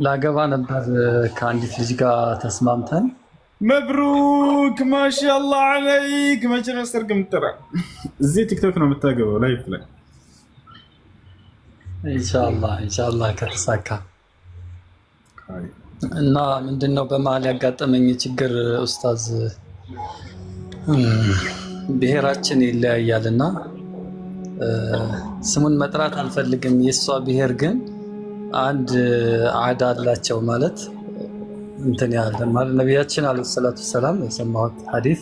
ላገባ ነበር ከአንዲት ልጅ ጋር ተስማምተን። مبروك ما شاء الله عليك። መቼ ነው ሰርግ የምትጠራ? እዚህ ቲክቶክ ነው የምታገባው live ላይ። ኢንሻአላህ ኢንሻአላህ ከተሳካ። እና ምንድነው በመሀል ያጋጠመኝ ችግር ኡስታዝ፣ ብሔራችን ይለያያል እና ስሙን መጥራት አልፈልግም። የእሷ ብሔር ግን አንድ አዳ አላቸው፣ ማለት እንትን ያለ ማለት ነቢያችን عليه الصلاة والسلام የሰማሁት ሐዲስ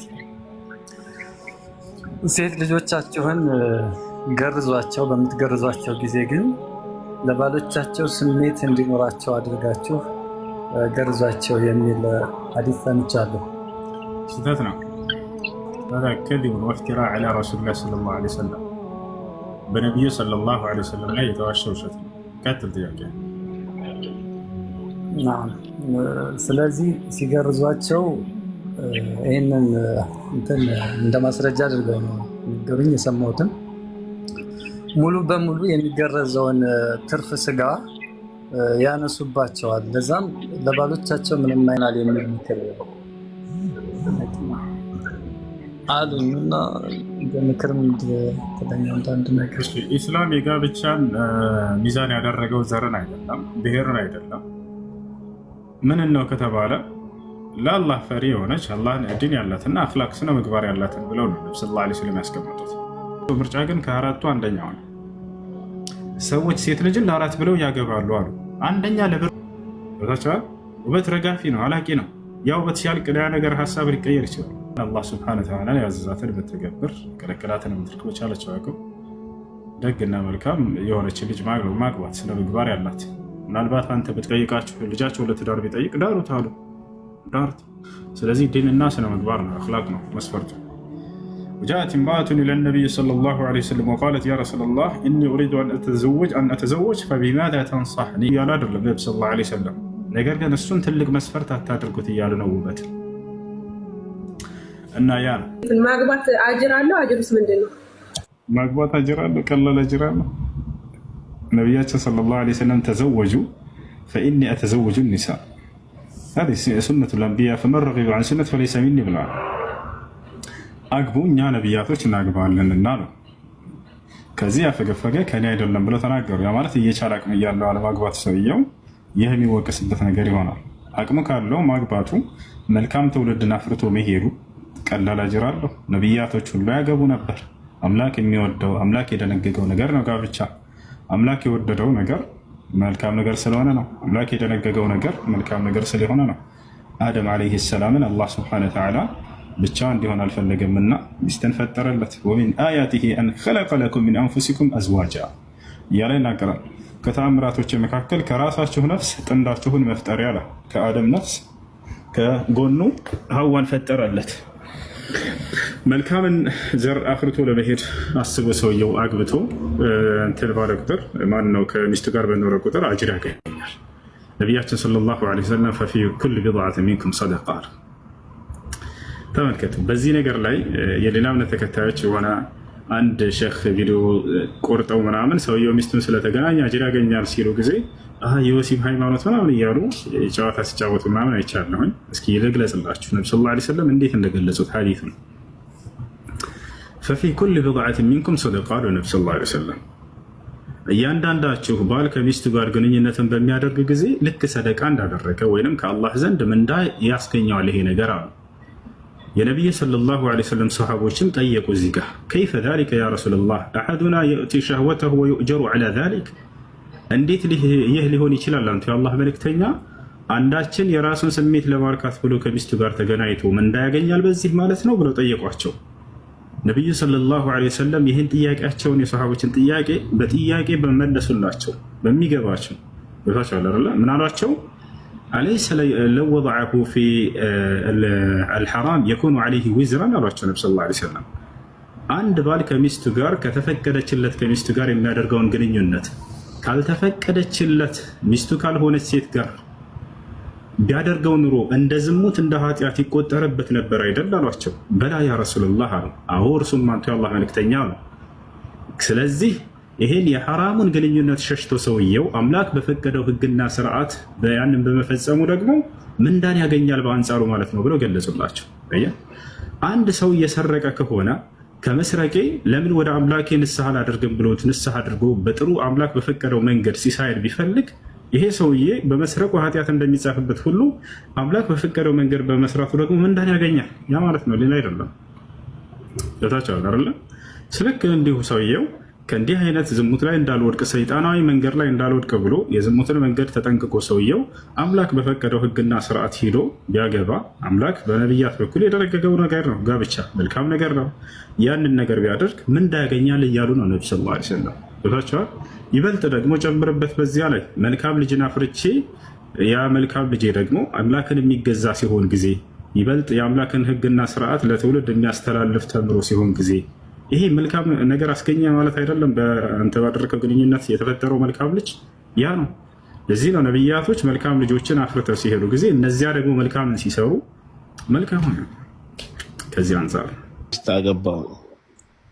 ሴት ልጆቻችሁን ገርዟቸው፣ በምትገርዟቸው ጊዜ ግን ለባሎቻቸው ስሜት እንዲኖራቸው አድርጋችሁ ገርዟቸው የሚል ሐዲስ ሰምቻለሁ። ስህተት ነው። هذا كذب وافتراء على رسول الله صلى الله عليه وسلم። በነቢዩ صلى الله عليه وسلم ላይ የተዋሸ ውሸት ነው። ቀጥል ጥያቄ። ስለዚህ ሲገርዟቸው ይህንን እንትን እንደ ማስረጃ አድርገው ነው ነገሩኝ። የሰማሁትም ሙሉ በሙሉ የሚገረዘውን ትርፍ ስጋ ያነሱባቸዋል። ለዛም ለባሎቻቸው ምንም አይናል የሚል ምክር አሉኝ እና እንደ ምክርም ትለኛ አንዳንድ ነገር። ኢስላም የጋብቻን ሚዛን ያደረገው ዘርን አይደለም፣ ብሔርን አይደለም። ምን ነው ከተባለ ለአላህ ፈሪ የሆነች አላህን ዲን ያላትና አኽላቅ ስነ ምግባር ያላትን ብለው ነው ነብ صلى الله عليه وسلم ያስቀመጡት። ምርጫ ግን ከአራቱ አንደኛው ነው። ሰዎች ሴት ልጅን ለአራት ብለው ያገባሉ አሉ። አንደኛ ለብር ታቸዋል። ውበት ረጋፊ ነው፣ አላቂ ነው። ያ ውበት ሲያልቅ ያ ነገር ሀሳብ ሊቀየር ይችላል። አላህ سبحانه وتعالى ያዘዛትን ብትገብር ከለከላትን የምትርቅ በቻለችው አቅም ደግና መልካም የሆነች ልጅ ማግባት ስነ ምግባር ያላት። ምናልባት አንተ ብትጠይቃችሁ ልጃቸው ለትዳር ቢጠይቅ ዳሩት አሉ፣ ዳሩት። ስለዚህ ዲንና ስነ ምግባር ነው፣ አኽላቅ ነው መስፈርቱ። وجاءت امرأة إلى النبي صلى الله عليه وسلم وقالت يا رسول الله إني أريد أن أتزوج فبماذا تنصحني እያሉ አይደለም ነቢ صلى الله عليه وسلم። ነገር ግን እሱን ትልቅ መስፈርት አታድርጉት እያሉ ነው ውበት እና ያ ነው። ማግባት አጅር አለው? አጅሩስ ምንድን ነው? ማግባት አጅር አለው? ቀላል አጅር አለው? ነቢያችን صلى الله عليه وسلم تزوجوا فإني أتزوج النساء هذه سنة الأنبياء فمن رغب عن سنتي فليس مني ብለዋል። አግቡ እኛ ነቢያቶች እናግባለንና ነው። ከዚህ ያፈገፈገ ከኔ አይደለም ብለው ተናገሩ። ያ ማለት እየቻለ አቅም እያለው አለማግባት ሰውየው ይህ የሚወቀስበት ነገር ይሆናል። አቅሙ ካለው ማግባቱ መልካም ትውልድን አፍርቶ መሄዱ ቀላል አጅር አለው። ነቢያቶች ሁሉ ያገቡ ነበር። አምላክ የሚወደው አምላክ የደነገገው ነገር ነው ጋብቻ። አምላክ የወደደው ነገር መልካም ነገር ስለሆነ ነው። አምላክ የደነገገው ነገር መልካም ነገር ስለሆነ ነው። አደም عليه السلام ን አላህ سبحانه وتعالى ብቻ እንዲሆን አልፈለገምና ሚስትን ፈጠረለት። ومن آياته أن خلق لكم من أنفسكم أزواجا እያለ ይናገራል። ከተአምራቶች መካከል ከራሳችሁ ነፍስ ጥንዳችሁን መፍጠር ያለ ከአደም ነፍስ ከጎኑ ሀዋን ፈጠረለት። መልካምን ዘር አፍርቶ ለመሄድ አስቦ ሰውየው አግብቶ እንትን ባለ ቁጥር ማነው ከሚስቱ ጋር በኖረ ቁጥር አጅር ያገኛል። ነቢያችን صلى الله عليه وسلم ففي كل بضعة منكم صدقة አሉ። ተመልከቱ። በዚህ ነገር ላይ የሌላ እምነት ተከታዮች የሆነ አንድ ሼክ ቪዲዮ ቆርጠው ምናምን ሰውየው ሚስቱን ስለተገናኘ አጅር ያገኛል ሲሉ ጊዜ የወሲብ ሃይማኖት ምናምን እያሉ ጨዋታ ሲጫወቱ ምናምን አይቻለሁኝ። እስኪ ልግለጽላችሁ ነብ صلى الله عليه وسلم እንዴት እንደገለጹት ሐዲሱን። ففي كل بضعة منكم صدقة አሉ ነብ صلى الله عليه وسلم። እያንዳንዳችሁ ባል ከሚስቱ ጋር ግንኙነትን በሚያደርግ ጊዜ ልክ ሰደቃ እንዳደረገ ወይንም ከአላህ ዘንድ ምንዳ ያስገኘዋል ይሄ ነገር አሉ። የነቢይ صلى الله عليه وسلم ሰሃቦችም ጠየቁ እዚህ ጋር كيف ذلك يا رسول الله أحدنا يأتي شهوته ويؤجر على ذلك፣ እንዴት ይህ ሊሆን ይችላል? አንቱ የአላህ መልእክተኛ፣ አንዳችን የራሱን ስሜት ለማርካት ብሎ ከሚስቱ ጋር ተገናኝቶ ምንዳ ያገኛል በዚህ ማለት ነው ብለው ጠየቋቸው። ነቢዩ صلى الله عليه وسلم ይህን ጥያቄያቸውን የሰሃቦችን ጥያቄ በጥያቄ በመለሱላቸው በሚገባቸው ቦታቸው አለ። ምን አሏቸው? أليس لو وضعه في الحرام يكون عليه وزرا አሏቸው ነብ صلى الله عليه وسلم። አንድ ባል ከሚስቱ ጋር ከተፈቀደችለት ከሚስቱ ጋር የሚያደርገውን ግንኙነት ካልተፈቀደችለት ሚስቱ ካልሆነች ሴት ጋር ቢያደርገው ኑሮ እንደ ዝሙት እንደ ኃጢአት ይቆጠርበት ነበር አይደል አሏቸው። بلى يا رسول الله አሉ። አዎ እርሱም አንቱ የአላህ መልክተኛ አሉ። ስለዚህ ይሄን የሐራሙን ግንኙነት ሸሽቶ ሰውየው አምላክ በፈቀደው ሕግና ስርዓት ያንን በመፈጸሙ ደግሞ ምንዳን ያገኛል በአንጻሩ ማለት ነው ብለው ገለጹላቸው። አንድ ሰው እየሰረቀ ከሆነ ከመስረቄ ለምን ወደ አምላኬ ንስሐ አላደርግም ብሎት ንስሐ አድርጎ በጥሩ አምላክ በፈቀደው መንገድ ሲሳይን ቢፈልግ ይሄ ሰውዬ በመስረቁ ኃጢአት እንደሚጻፍበት ሁሉ አምላክ በፈቀደው መንገድ በመስራቱ ደግሞ ምንዳን ያገኛል። ያ ማለት ነው፣ ሌላ አይደለም። ታቸዋል አይደለ? ስልክ እንዲሁ ሰውየው ከእንዲህ አይነት ዝሙት ላይ እንዳልወድቅ ሰይጣናዊ መንገድ ላይ እንዳልወድቅ ብሎ የዝሙትን መንገድ ተጠንቅቆ ሰውየው አምላክ በፈቀደው ሕግና ስርዓት ሂዶ ቢያገባ አምላክ በነቢያት በኩል የደነገገው ነገር ነው። ጋብቻ መልካም ነገር ነው። ያንን ነገር ቢያደርግ ምንዳ ያገኛል እያሉ ነው ነቢ صلى الله عليه وسلم። ገብታችኋል? ይበልጥ ደግሞ ጨምርበት በዚያ ላይ መልካም ልጅን አፍርቼ ያ መልካም ልጄ ደግሞ አምላክን የሚገዛ ሲሆን ጊዜ ይበልጥ የአምላክን ሕግና ስርዓት ለትውልድ የሚያስተላልፍ ተምሮ ሲሆን ጊዜ ይሄ መልካም ነገር አስገኘ ማለት አይደለም። በአንተ ባደረከው ግንኙነት የተፈጠረው መልካም ልጅ ያ ነው። ለዚህ ነው ነቢያቶች መልካም ልጆችን አፍርተው ሲሄዱ ጊዜ እነዚያ ደግሞ መልካምን ሲሰሩ መልካም ሆነ። ከዚህ አንጻር አገባው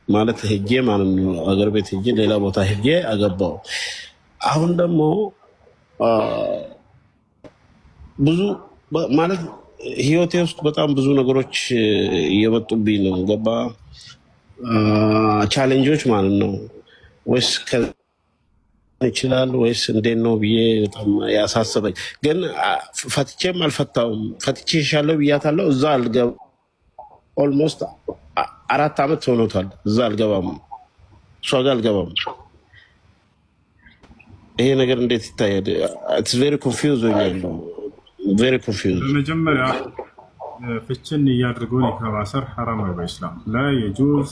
ማለት ሄጄ ማለት ነው። አገር ቤት ሄጄ ሌላ ቦታ ሄጄ አገባው። አሁን ደግሞ ብዙ ማለት ህይወቴ ውስጥ በጣም ብዙ ነገሮች እየመጡብኝ ነው። ገባ challenge ኦች ማለት ነው። ወይስ ይችላል ወይስ እንዴት ነው ብዬ በጣም ያሳሰበኝ። ግን ፈትቼም አልፈታውም። ፈትቼ ይሻለው ብያታለሁ። እዛ አልገባም። Almost 4 ዓመት ሆኖታል። እዛ አልገባም፣ እሷ ጋር አልገባም። ይሄ ነገር እንዴት ይታያል? It's very confuse ሆኛለሁ። Very confuse። በመጀመሪያ ፍችን እያድርጎ ኒካ ማሰር ሐራም ነው በኢስላም። لا يجوز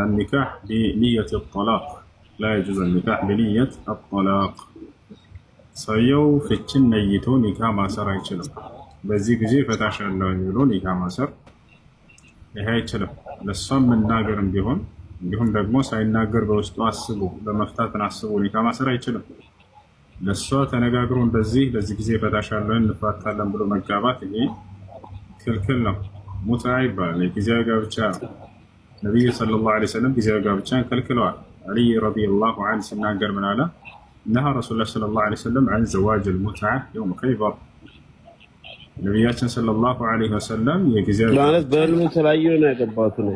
النكاح بنية الطلاق፣ لا يجوز النكاح بنية الطلاق። ሰውየው ፍችን ነይቶ ኒካ ማሰር አይችልም። በዚህ ጊዜ ፈታሻለሁኝ ብሎ ኒካ ማሰር ይሄ አይችልም። ለእሷም መናገርም ቢሆን እንዲሁም ደግሞ ሳይናገር በውስጡ አስቦ በመፍታትን አስቦ ኒካ ማሰር አይችልም። ለእሷ ተነጋግሮ እንደዚህ በዚህ ጊዜ ፈታሻለሁ እንፋታለን ብሎ መጋባት ይሄ ክልክል ነው። ሙትዓ ይባላል። የጊዜያዊ ጋብቻ ነው። ነቢዩ صلى الله عليه وسلم ጊዜያዊ ጋብቻን ከልክለዋል። አልይ رضي الله عنه ሲናገር ምን አለ? نهى رسول الله صلى الله عليه وسلم عن زواج المتعة يوم خيبر። ነቢያችን صلى الله عليه وسلم የጊዜያዊ ማለት በህልሜ ስላየሁ ነው ያገባሁት ነው።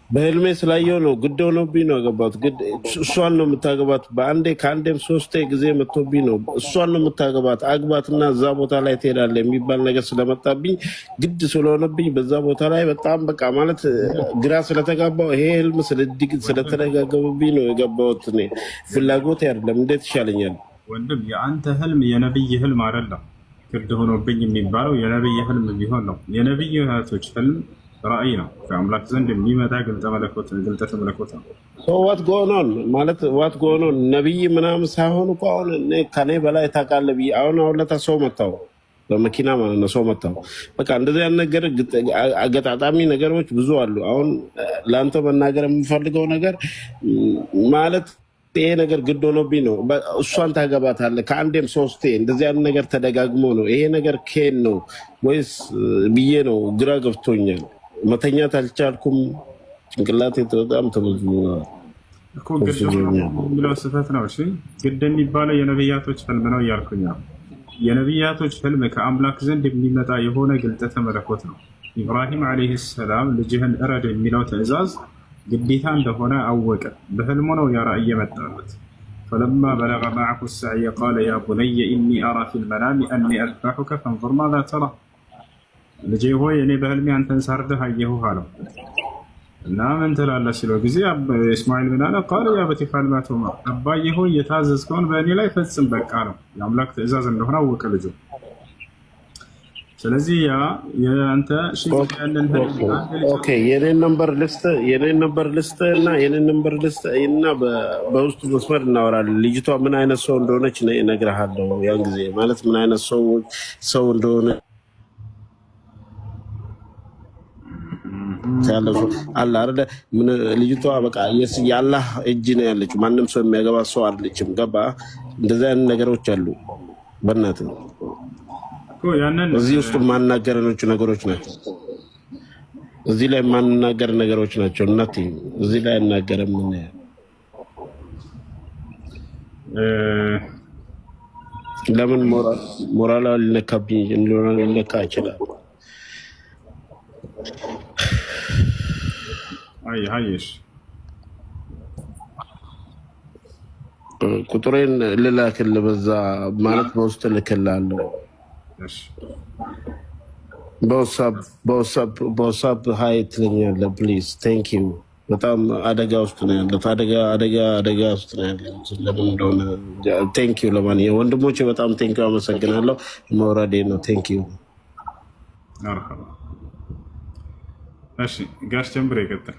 በህልሜ ስላየሁ ነው። ግድ ሆኖብኝ ነው ያገባሁት። ግድ እሷን ነው የምታገባት። በአንዴ ከአንዴም ሶስቴ ጊዜ መጥቶብኝ ነው። እሷን ነው የምታገባት፣ አግባትና እዛ ቦታ ላይ ትሄዳለህ የሚባል ነገር ስለመጣብኝ ግድ ስለሆነብኝ በዛ ቦታ ላይ በጣም በቃ ማለት ግራ ስለተጋባው ይሄ ህልም ስለተደጋገመብኝ ነው የገባሁት። እኔ ፍላጎት አይደለም። እንዴት ይሻለኛል? ወንድም፣ የአንተ ህልም የነብይ ህልም አይደለም። ግድ ሆኖብኝ የሚባለው የነብይ ህልም ቢሆን ነው። የነብይ እህቶች ህልም ራእይ ነው፣ ከአምላክ ዘንድ የሚመጣ ግልጠተ መለኮት ነው። What going on ማለት what going on ነብይ ምናምን ሳይሆን እኮ አሁን ከኔ በላይ ታውቃለህ ብዬ አሁን ለታ ሰው መታው በመኪና ማለት ነው። ሰው መታው። በቃ እንደዚህ ያለ ነገር አገጣጣሚ ነገሮች ብዙ አሉ። አሁን ለአንተ መናገር የምፈልገው ነገር ማለት ይሄ ነገር ግድ ሆኖብኝ ነው። እሷን ታገባታለህ ከአንዴም ሶስቴ እንደዚህ ያለ ነገር ተደጋግሞ ነው። ይሄ ነገር ኬን ነው ወይስ ብዬ ነው፣ ግራ ገብቶኛል። መተኛት አልቻልኩም። ጭንቅላቴ በጣም ተበዙ እኮ ግድ የሚለው ስህተት ነው። እሺ ግድ የሚባለው የነብያቶች ህልም ነው እያልኩኝ ነው። የነቢያቶች ህልም ከአምላክ ዘንድ የሚመጣ የሆነ ግልጠተ መለኮት ነው። ኢብራሂም عليه السلام ልጅህን እረድ የሚለው ትዕዛዝ ግዴታ እንደሆነ አወቀ። በህልሙ ነው ያ ራእይ የመጣለት። فلما بلغ معه السعي قال يا بني إني أرى في المنام أني أذبحك فانظر ماذا ترى፣ ልጄ ሆይ እኔ በህልሜ አንተን ሳርድህ አየሁህ አለው እና ምን ትላለህ ሲለው ጊዜ እስማኤል ምን አለ? قال يا أبت افعل ما تؤمر፣ አባዬ ሆይ የታዘዝከውን በእኔ ላይ ፈጽም በቃ ነው። የአምላክ ትእዛዝ እንደሆነ አወቀ ልጁ። ስለዚህ ያ የአንተ ያንን Okay፣ የኔን number ልስጥ፣ የኔን number ልስጥ እና የኔን number ልስጥ እና በውስጡ መስመር እናወራለን። ልጅቷ ምን አይነት ሰው እንደሆነች እነግርሃለሁ። ያን ጊዜ ማለት ምን አይነት ሰው እንደሆነ ያለው ሰው አለ አይደለ? ምን ልጅቷ በቃ የአላህ እጅ ነው ያለችው። ማንም ሰው የሚያገባ ሰው አይደለችም። ገባ? እንደዚህ አይነት ነገሮች አሉ። በእናትህ ያንን እዚህ ውስጥ የማናገረኖቹ ነገሮች ናቸው። እዚህ ላይ የማንናገር ነገሮች ናቸው። እናቴ እዚህ ላይ አይናገርም። ምን ለምን ሞራላ ሊነካብኝ ሊነካ ይችላል። አይ ሀይሽ ቁጥሬን ልላክልህ በዛ ማለት በውስጥ እልክልሃለሁ። እሺ። በ WhatsApp hi ትለኛለህ። Please, thank you። በጣም አደጋ ውስጥ ነው ያለት። አደጋ አደጋ አደጋ ውስጥ ነው ያለት። ለምን እንደሆነ thank you። ለማንኛውም ወንድሞቼ በጣም thank you፣ አመሰግናለሁ። መውረዴ ነው። Thank you። መርሐባ። እሺ ጋሽ ጀምብሬ ይቀጥል።